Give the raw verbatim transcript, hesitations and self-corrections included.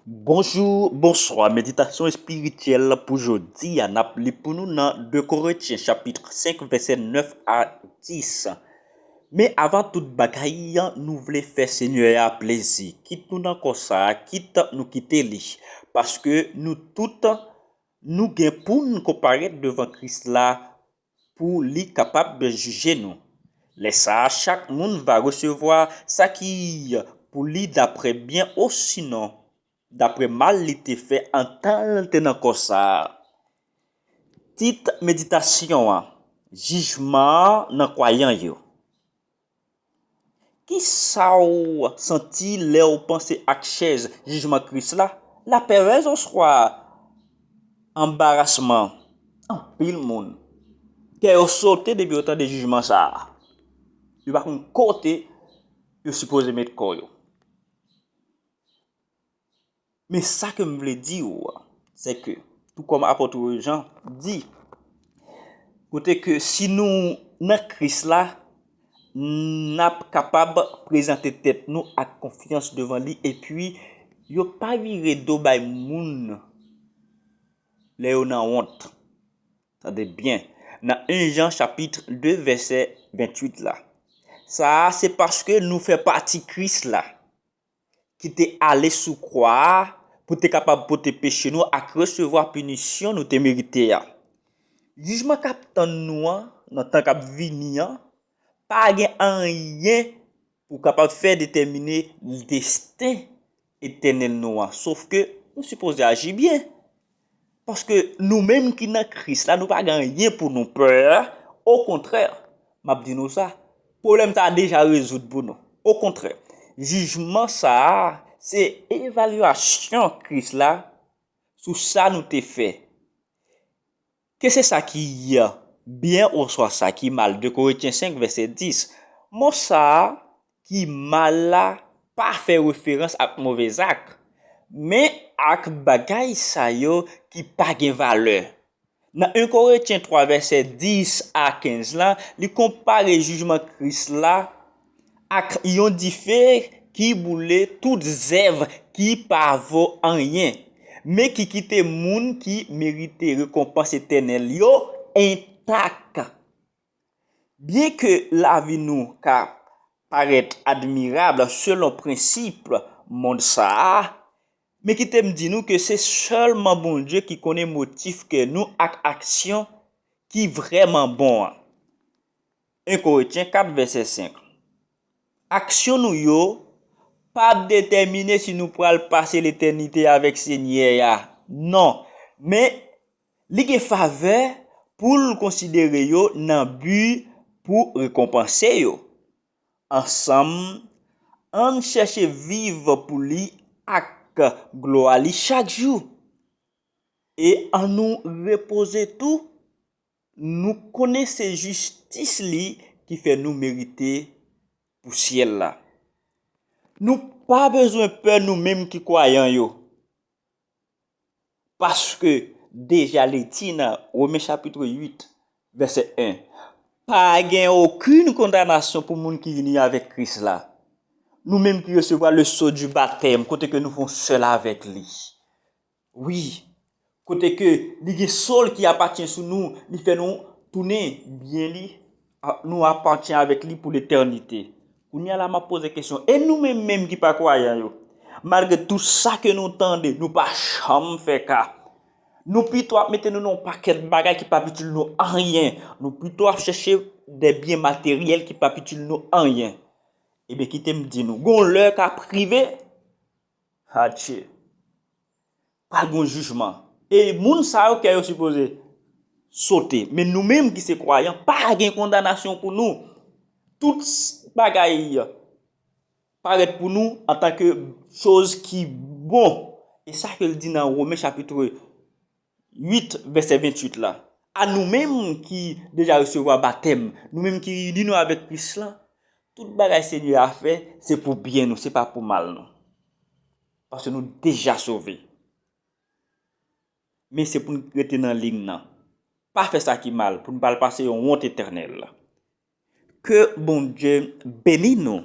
Bonjou, bonswa. Meditasyon espirityèl pou jodi a, n ap li pou nou nan de Korentyen chapit senk, vèsè nèf a dis. Men avan tout bagay, nou vle fè Senyè a plezi, kit nou nan kò sa a, kit nou kite li, paske nou tout, nou gen pou n konparèt devan Kris la pou li kapab jije nou. Lè sa a, chak moun va resevwa sa ki pou li daprè byen, osinon daprè mal li te fè antan l te nan kò sa a. Tit meditasyon an, jijman an nan kwayan yo. Ki sa w santi lè w panse ak chèz jijman Kris la? Lapèrèz oswa anbarasman? Anpil moun, kè yo sote depi yo tande jijman sa a. Yo pa konn kote yo sipoze met kò yo. Men sa ke m vle di w, se ke, tou kòm apot Jan di, kote ke si nou nan Kris la, n ap kapab prezante tèt nou ak konfyans devan li, epi yo pa vire do bay moun lè yo nan wont. Tande byen, nan en Jan chapit de vèsè venntuit la. Sa a se paske nou fè pati Kris la, ki te ale sou kwa a pou te kapab pote peche nou ak resevwa pinisyon nou te merite a. Jijman k ap tann nou an, nan tan k ap vini an, pa gen anyen pou kapab fè detèmine desten etènèl nou an, sof ke nou sipoze aji byen. Paske nou menm ki nan Kris la, nou pa gen anyen pou nou pè. Okontrè, m ap di nou sa, pwoblèm sa a deja rezoud pou nou. Okontrè, jijman sa a, se evalyasyon Kris la sou sa nou te fè. Ke se sa ki byen oswa sa ki mal, de Korentyen senk, vèsè dis. Mo sa a, ki mal la, pa fè referans ak move zak, men ak bagay sa yo ki pa gen valè. Nan en Korentyen twa, vèsè dis a kenz la, li konpare jijman Kris la ak yon dife ki boule tout zèv ki pa vo anyen, men ki kite moun ki merite rekonpans etènèl yo entak. Byenke lavi nou ka parèt admirab selon prensip mond sa a, men kite m di nou ke se sèlman Bondye ki konnen motif kè nou ak aksyon ki vrèman bon an. En Korentyen kat, vèsè senk. Aksyon nou yo p ap detèmine si nou pral pase letènite avèk Senyè a. Non, men li gen favè pou l konsidere yo nan bi pou rekonpanse yo. Ansanm, ann chèche viv pou li ak glwa li chak jou. E ann nou repoze tou. Nou konnen se jistis li ki fè nou merite pou syèl la. Nou pa bezwen pè nou menm ki kwayan yo. Paske deja li di nan Women chapit uit, vèsè en, pa gen okenn kondanasyon pou moun ki ini avèk Kris la. Nou menm ki resevwa le sceau du baptême, kote ke nou fè yon sèl avèk li. Wi, kote ke li gen sceau l ki apatyen sou nou, li fè nou tounen byen li, a- nou apatyen avèk li pou letènite. Kounye a la, m ap poze kesyon, e nou menm menm ki pa kwayan yo? Malgre tout sa ke nou tande, nou pa janm fè ka. Nou pito ap mete nou nan yon pakèt bagay ki p ap itil nou anyen. Nou pito ap chèche de byen materyèl ki p ap itil nou anyen. Ebyen, kite m di nou, gon lè k ap rive, Adje. Pral gen yon jijman. E moun sa yo, kè yo sipoze sote. Men nou menm ki se kwayan, pa gen kondanasyon pou nou. Tout s- bagay parèt pou nou antanke choz ki bon. E sa ke l di nan Women chapit uit, vèsè venntuit la. A nou menm ki deja resevwa batèm, nou menm ki ini nou avèk Kris la, tout bagay Senyè a fè, se pou byen nou, se pa pou mal nou. Paske nou deja sove. Men se pou n rete nan liy nan. Pa fè sa ki mal, pou n pa al pase yon wont etènèl. Ke Bondye beni nou.